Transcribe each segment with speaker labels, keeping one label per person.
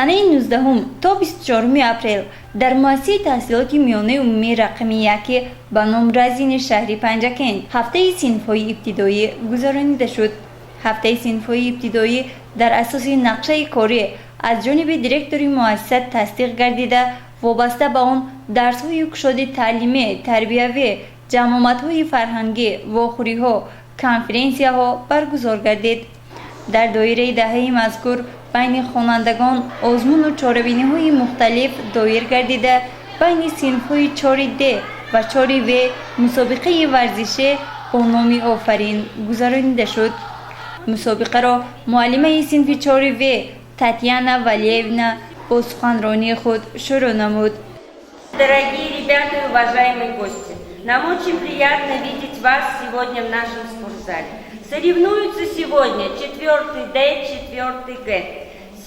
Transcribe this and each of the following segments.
Speaker 1: Санаи 19 то 24 апрел дар муассисаи таҳсилоти миёнаи умумии рақами яки ба ном Разини шаҳри Панҷакент ҳафтаи синфҳои ибтидоӣ гузаронида шуд. Ҳафтаи синфҳои ибтидоӣ дар асоси нақшаи корӣ аз ҷониби директори муассиса тасдиқ гардида, вобаста ба он дарсҳои кушоди таълимӣ, тарбиявӣ, ҷамъомадҳои фарҳангӣ, вохӯриҳо, конференсияҳо баргузор гардид. Дар доираи даҳаи мазкур байни хонандагон озмуну чорабиниҳои мухталиф доир гардида, байни синфҳои чори Д ва чори В мусобиқаи варзишӣ бо номи «Офарин» гузаронида шуд. Мусобиқаро муаллимаи синфи чори В Татьяна Валеевна бо суханронии худ шурӯъ намуд.
Speaker 2: Дорогие ребята и уважаемые гости, нам очень приятно видеть вас сегодня в нашем спортзале. Соревнуются сегодня четвертый Д, четвертый Г.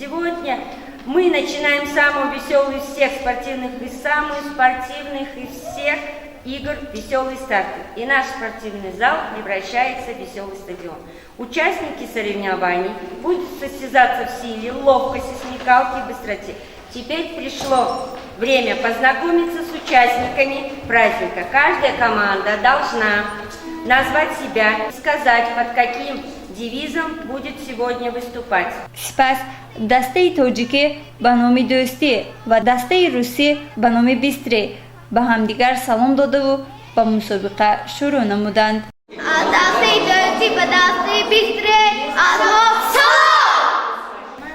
Speaker 2: Сегодня мы начинаем самую веселую из всех спортивных и самую спортивных из всех игр «Веселые старты». И наш спортивный зал превращается в веселый стадион. Участники соревнований будут состязаться в силе, ловкости, смекалке и быстроте. Теперь пришло время познакомиться с участниками праздника. Каждая команда должна назвать себя и сказать, под каким девизом будет сегодня выступать.
Speaker 1: Сипас дастаи тоҷикӣ ба номи «Дӯстӣ» ва дастаи русӣ ба номи «Быстрый» ба ҳамдигар салом додаву ба мусобиқа шурӯъ намуданд.
Speaker 3: Аз дастаи «Дӯстӣ» ба дастаи «Быстрый» аз мо салом!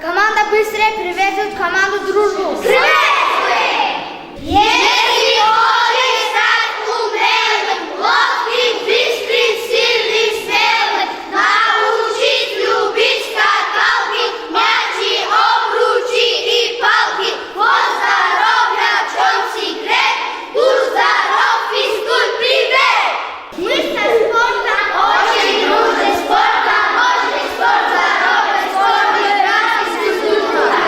Speaker 3: Команда «Быстрый» приветствует команду «Дружбу». Приветствуем! Если хочешь стать умелым, ловким, быстрым, сильным, смелым, научись любить скакалки, мячи, обручи и палки. Вот здоровья в чем секрет, будь здоров, физкульт, привет! Мы со спортом очень дружим, спорт поможет, спорт здоровье, спорт игра, физкультура.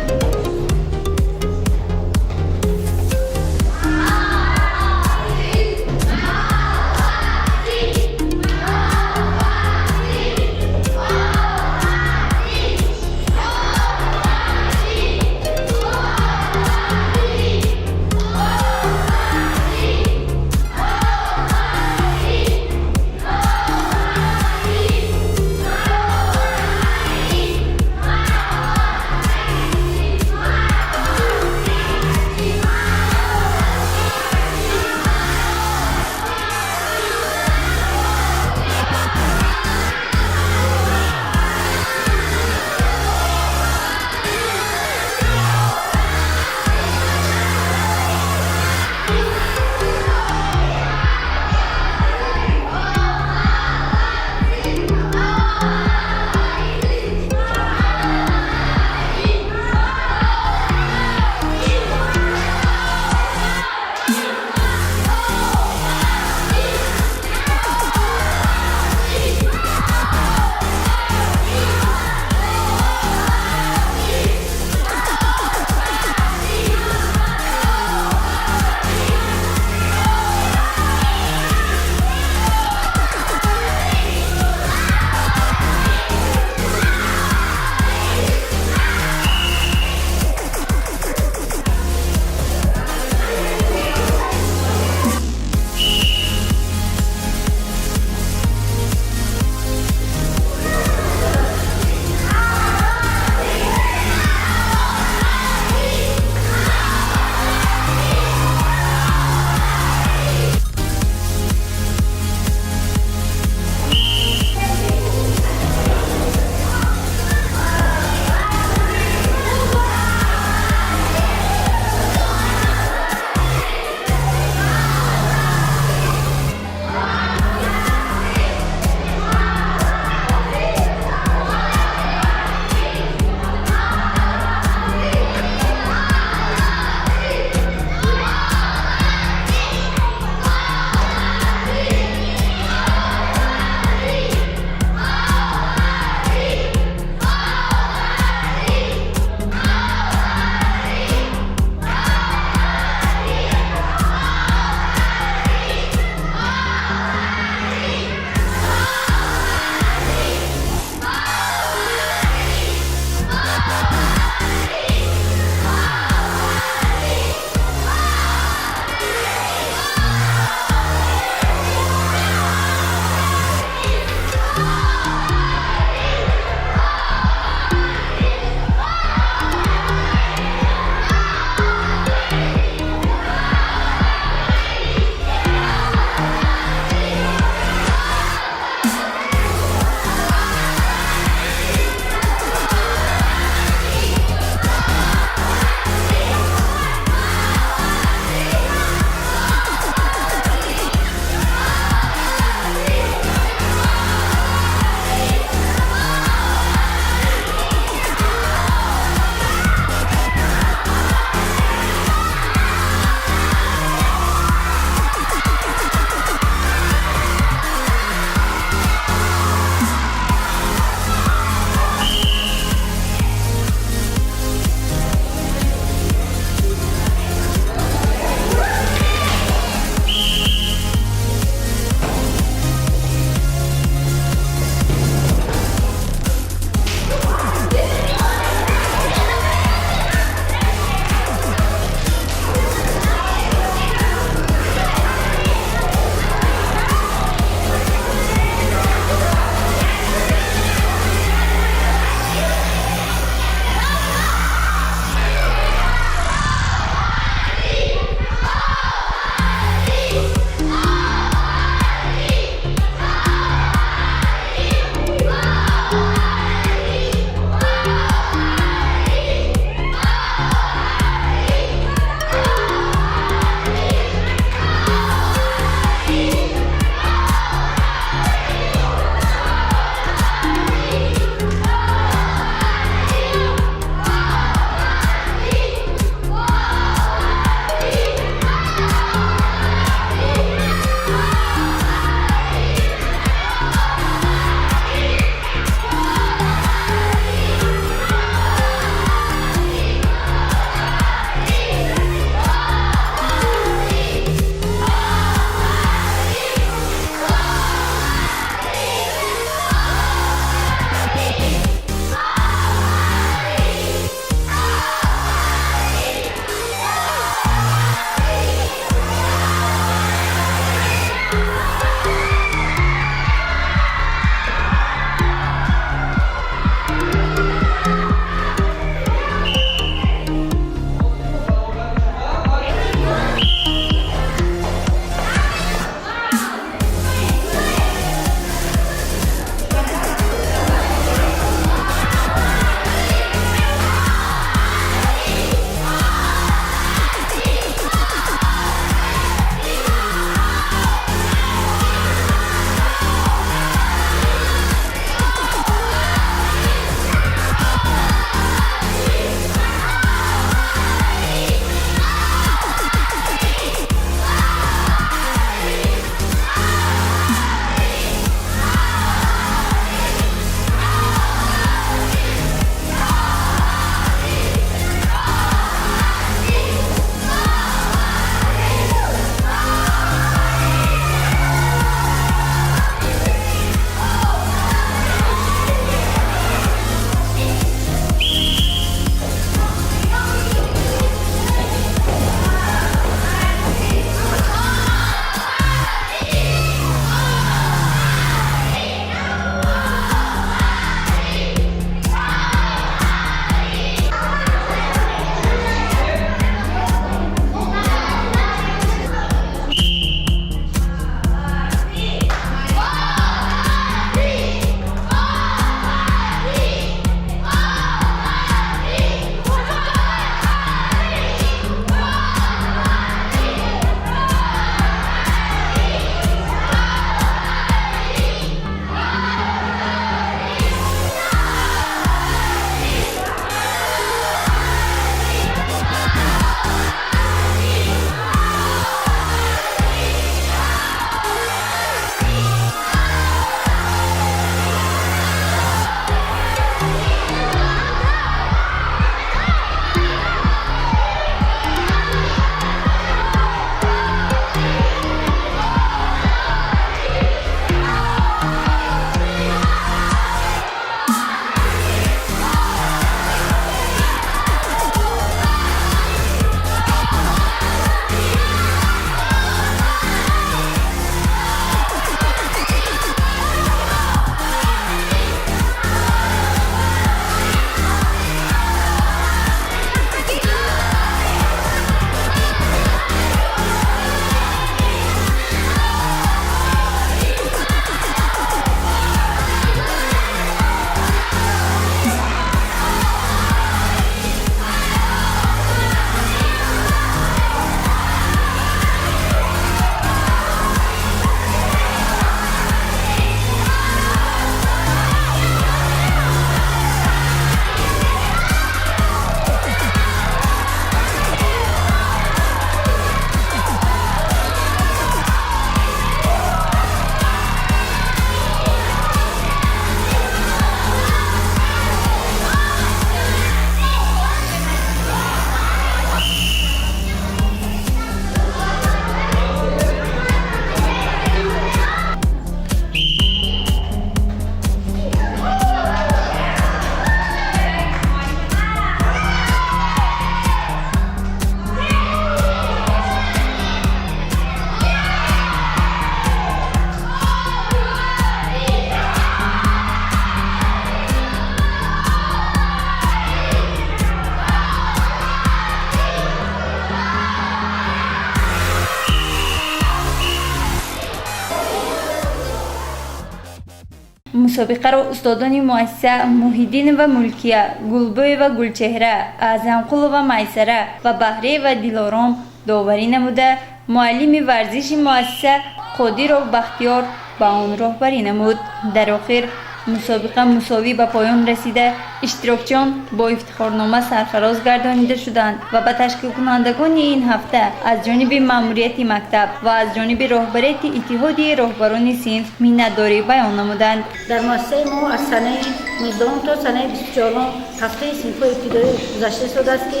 Speaker 1: Мусобиқаро устодони муассиса Муҳиддинова Мулкия, Гулбоева Гулчеҳра, Аъзамқулова Майсара ва Баҳриева Дилором доварӣ намуда, муаллими варзиши муассиса Қодиров Бахтиёр ба он роҳбарӣ намуд. Дар охир мусобиқа мусовӣ ба поён расида, иштирокчиён бо ифтихорнома сарфароз гардонида шуданд ва ба ташкилкунандагони ин ҳафта аз ҷониби маъмурияти мактаб ва аз ҷониби роҳбарияти Иттиҳодияи роҳбарони синф миннатдорӣ баён намуданд.
Speaker 4: Дар муассисаи мо аз санаи 19 то санаи 24 ҳафтаи синфҳои ибтидоӣ гузашта истодааст, ки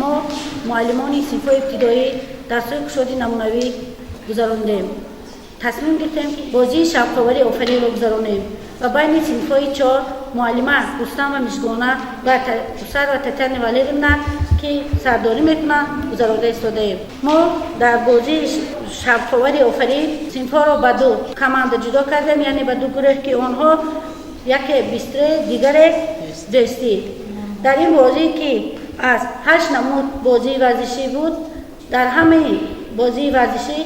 Speaker 4: мо муаллимони синфҳои ибтидоӣ дарсҳои кушоди намунавӣ гузарондем. Тасмим гирифтем, ки бозии шавқовари Офаринро гузаронем ва байни синфҳои чор муаллима Рустам ва Мишгона ва Гусар ва Татьяна Валерьевна, ки сардорӣ мекунанд, гузаронда истодаем. Мо дар бозии шавқовари Офарин синфҳоро ба ду команда ҷудо кардем, яъне ба ду гурӯҳ, ки онҳо яке Быстрый, дигаре Дӯстӣ. Дар ин бозӣ, ки аз ҳашт намуд бозии варзишӣ буд, дар ҳамаи бозии варзишӣ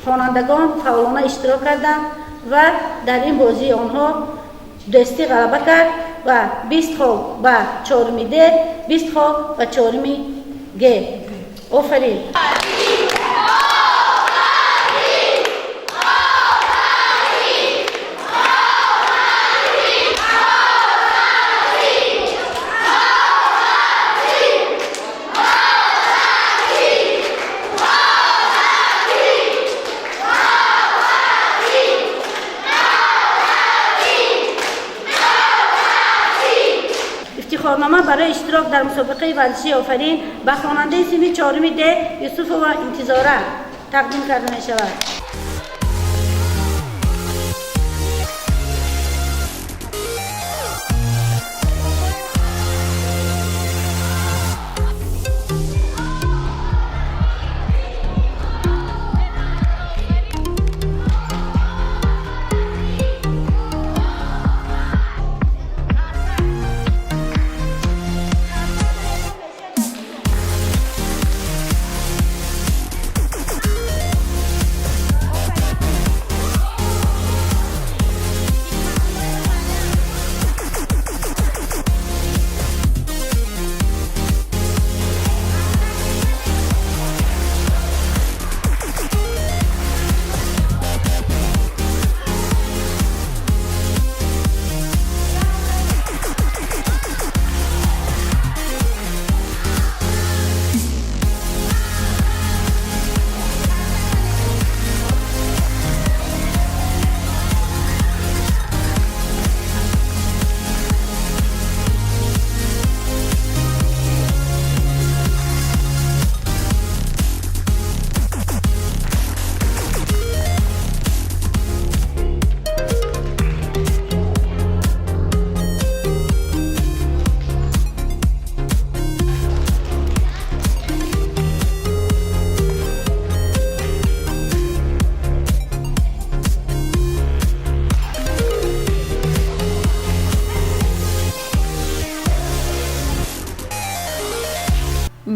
Speaker 4: хонандагон фаъолона иштирок карданд ва дар ин бозии онҳо Дӯстӣ ғалаба кард ва 20 хол ба чоруми Д, 20 хол ба чоруми Г. Офарин! Ифтихорнома барои иштирок дар мусобиқаи варзишии Офарин ба хонандаи синфи чоруми Д Юсуфова Интизора тақдим карда мешавад.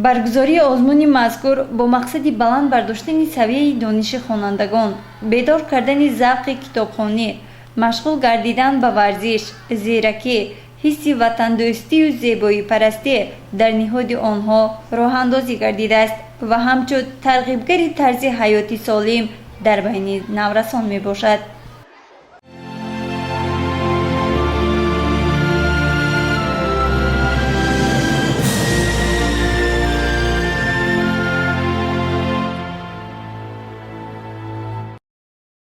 Speaker 1: Баргузории озмуни мазкур бо мақсади баланд бардоштани савияи дониши хонандагон, бедор кардани завқи китобхонӣ, машғул гардидан ба варзиш, зиракӣ, ҳисси ватандӯстию зебоипарастӣ дар ниҳоди онҳо роҳандозӣ гардидааст ва ҳамчун тарғибгари тарзи ҳаёти солим дар байни наврасон мебошад.